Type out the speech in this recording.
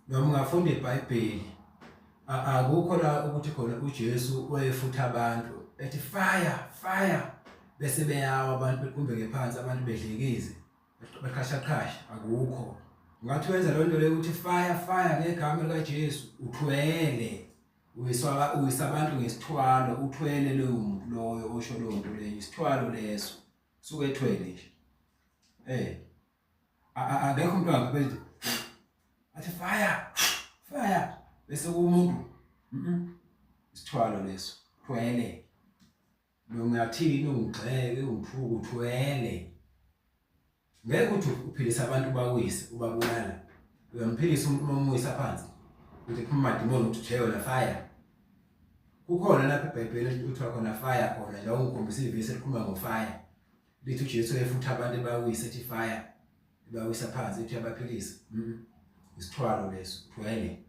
Noma ungafunda iBhayibheli, akukho la ukuthi khona uJesu wayefutha abantu ethi fire, fire, bese beyawa abantu, bequmbeke phansi abantu, bedlikize, beqhashaqhasha. Akukho. Ngathi wenza leyo nto leyo ukuthi fire, fire ngegama likaJesu, uthwele, uyiswa, uyisa abantu ngesithwalo. Uthwele loyo muntu loyo osho leyo nto leyo, isithwalo leso, suke ethwele nje. Akekho umuntu angaphela athi fire, fire, bese kumuntu. Isithwalo leso, thwele. Nongathini, ungigxeke, ungithuke, uthwele. Ngeke uthi uphilisa abantu, bawise, ubabulala. Uyamphilisa umuntu uma umwisa phansi, uthi phuma madimoni, uthi uthe wena fire. Kukhona lapho eBhayibhelini kuthiwa khona fire khona nje? Ungikhombisa ivesi elikhuluma ngo-fire, lithi uJesu efutha abantu ebawise, ethi fire, ebawisa phansi, ethi uyabaphilisa. Isithwalo leso, thwele.